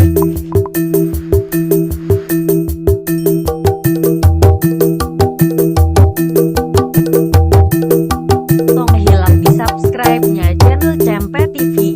Tong hilap di subscribe-nya channel Cempe TV.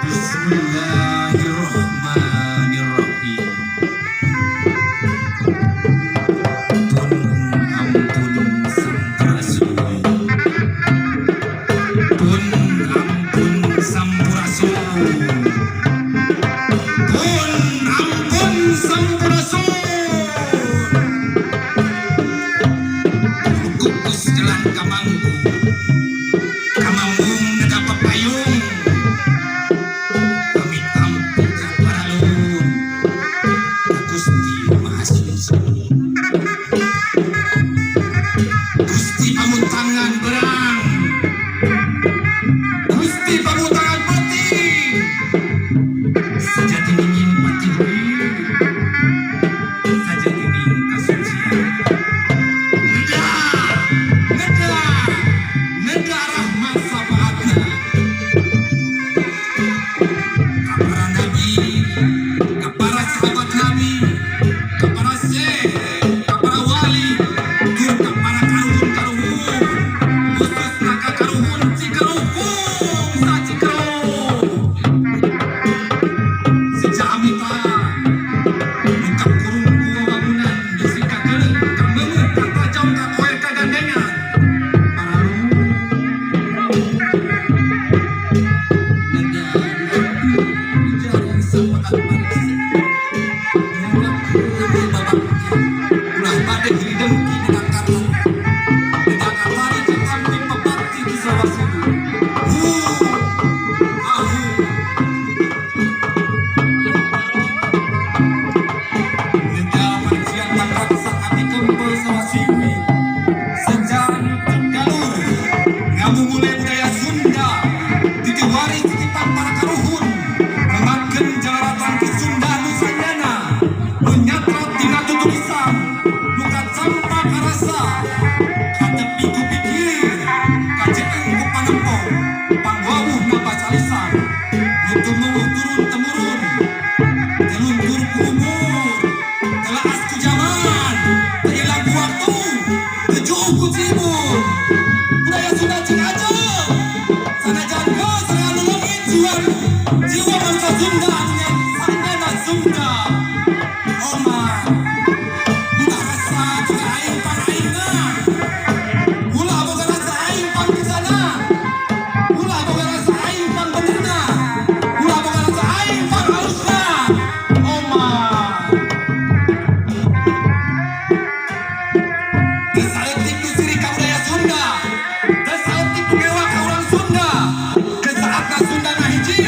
Bismillahirrahmanirrahim. Pun ampun sampurasun. Pun ampun sampurasun. Pun ampun sampurasun. Kukus jalan kamangku. Kamanggung nega payung. Kami tampi ka paralun. Gusti Maha Suci. Gusti pamutangan berang. Gusti pamutangan putih. Sejati ingin pati Sajati ning kasucian. Neda, neda, neda rahmat safaatna. Ka para nabi, ka para sahabat nabi, ka para syekh, ka para wali, tur ka para karuhun-karuhun, khususna ka karuhun Cikeruh sa Cikeruh. Sejak amitan, nu kakurung ku wawangunan, bisi kakeuleuh, kameungeuh, katajam, kakoer, kagandengan. Paralu, neda abdi dijari sapaat mariksa. Nyuwunkeun babakti, ulah bade hiri dengki dina karta. Dina kartari katampi pebakti di sawasidu. Hu, ahu. Neda marjian tangraksa ati kempel sawasiwi. Sejarah galur ngamumule budaya Sunda titi waris titipan para karuhun mengatkeun jalaratan ki Sunda nu sanyana nu nyatrat dina tutulisan nu kacampa karasa katepi ku pikir kajeeng ku panempo pangwawuh na lisan nu tumuwuh turun temurun teluntur ku umur telaas ku zaman teu ilang ku waktu teu juuh ku cibun budaya Sunda cing ajeum sanajan geus anu leungit jiwa jiwa bangsa Sunda anu sanyana Sunda. Oma, ulah rasa juga aing pan aingna, ulah boga rasa aing pan bisana, ulah boga rasa aing pan benerna, ulah boga rasa aing pan halusna. Oma, teu saeutik nu sirik ka budaya Sunda, teu saeutik nu ngewa ka urang Sunda. Geus saatna Sunda ngahiji,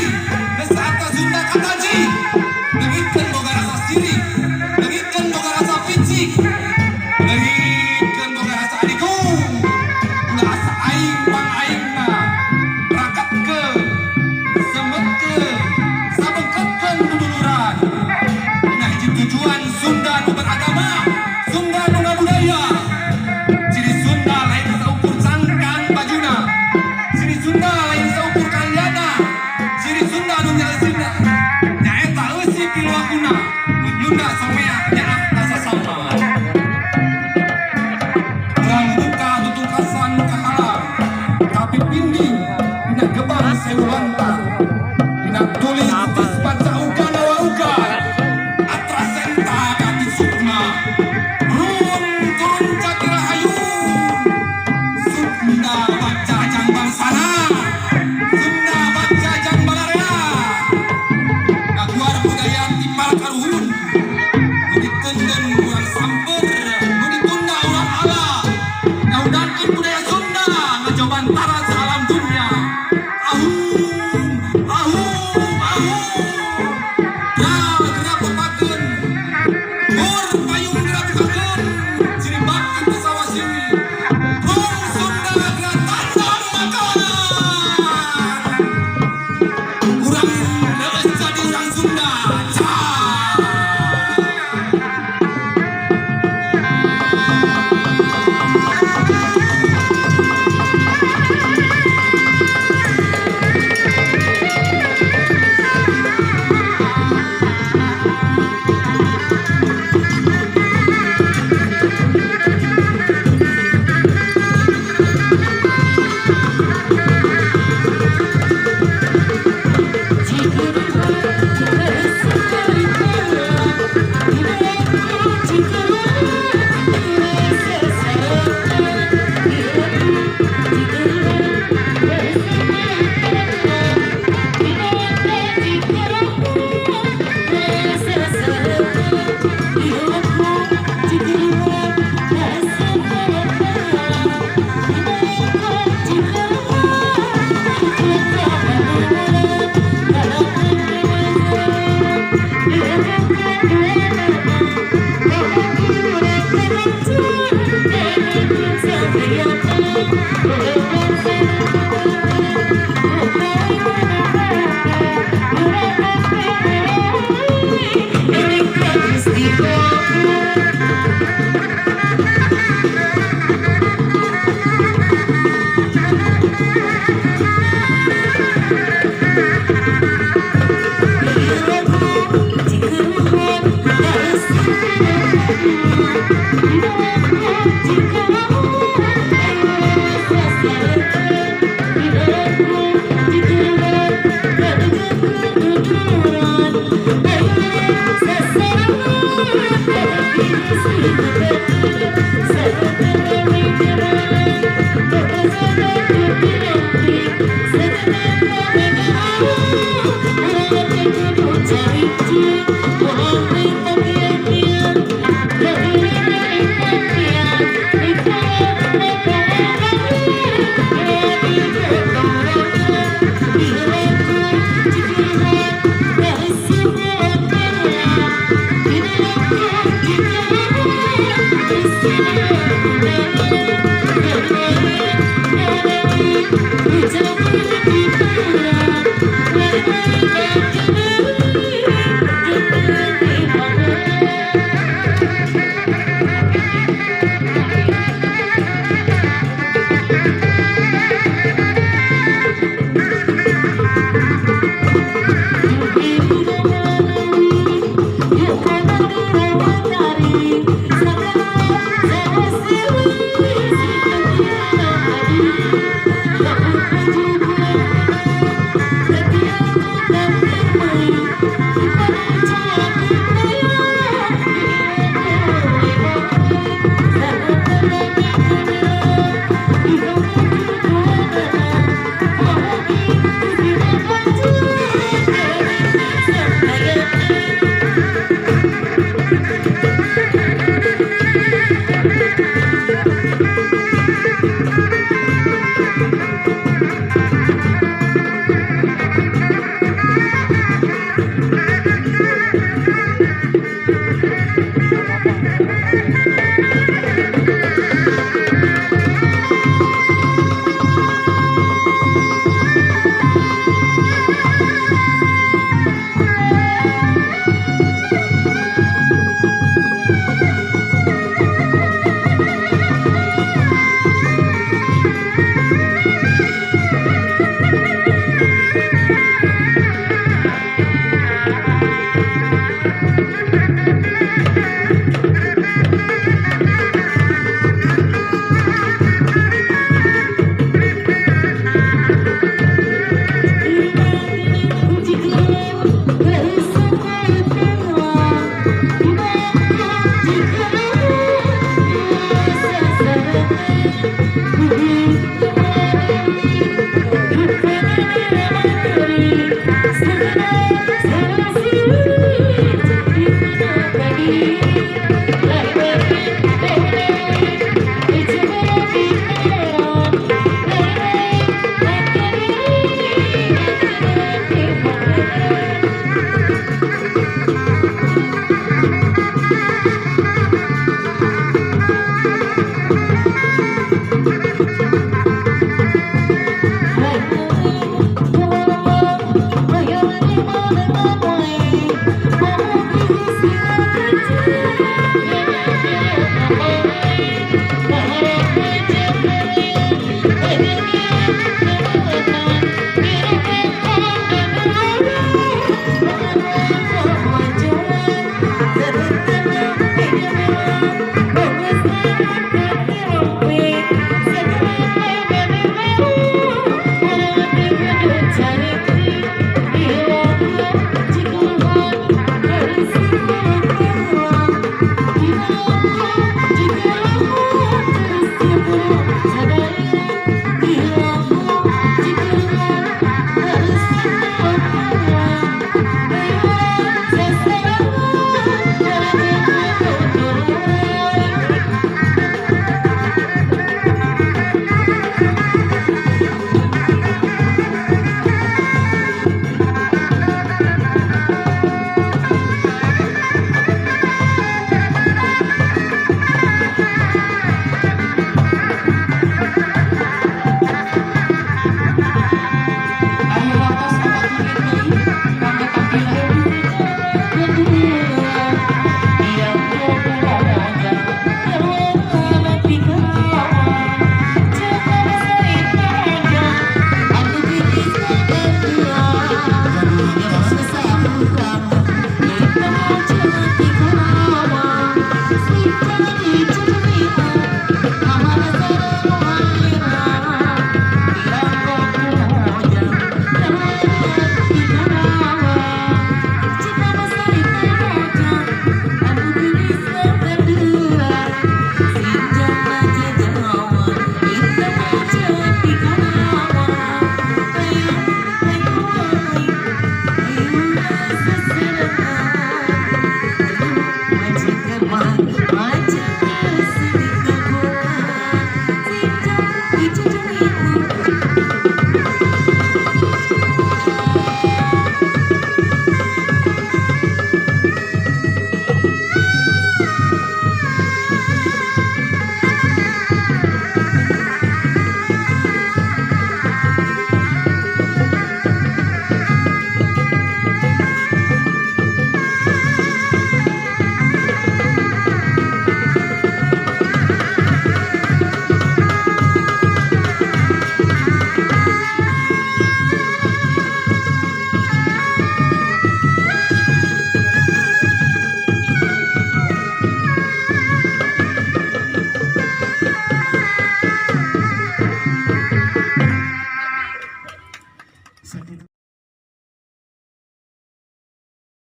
geus saatna Sunda kataji. Leungitkeun boga rasa sirik, leungitkeun boga rasa picik, leungitkeun boga rasa adigung, ulah asa aing pang aingna. Raketkeun, semetkeun, sabengketkeun duduluran. Dina hiji tujuan Sunda nu beragama, Sunda nu ngabudaya. Ciri Sunda lain saukur cangkang bajuna. Ciri Sunda lain saukur karyana. Ciri Sunda nu nyalesina nyaeta eusi piluakuna. Nu nyunda somea nyaah ka sasama. Urang buka tutungkasan nu kahalang, tapi pinding dina gebang sewu lontar. Dina tulis tis baca uga nawa uga. Atrasenta gati sukma. Run turun jati rahayu. Sunda baca jang bangsana. Sunda baca jang balarea. Kaguar budaya ti para karuhun.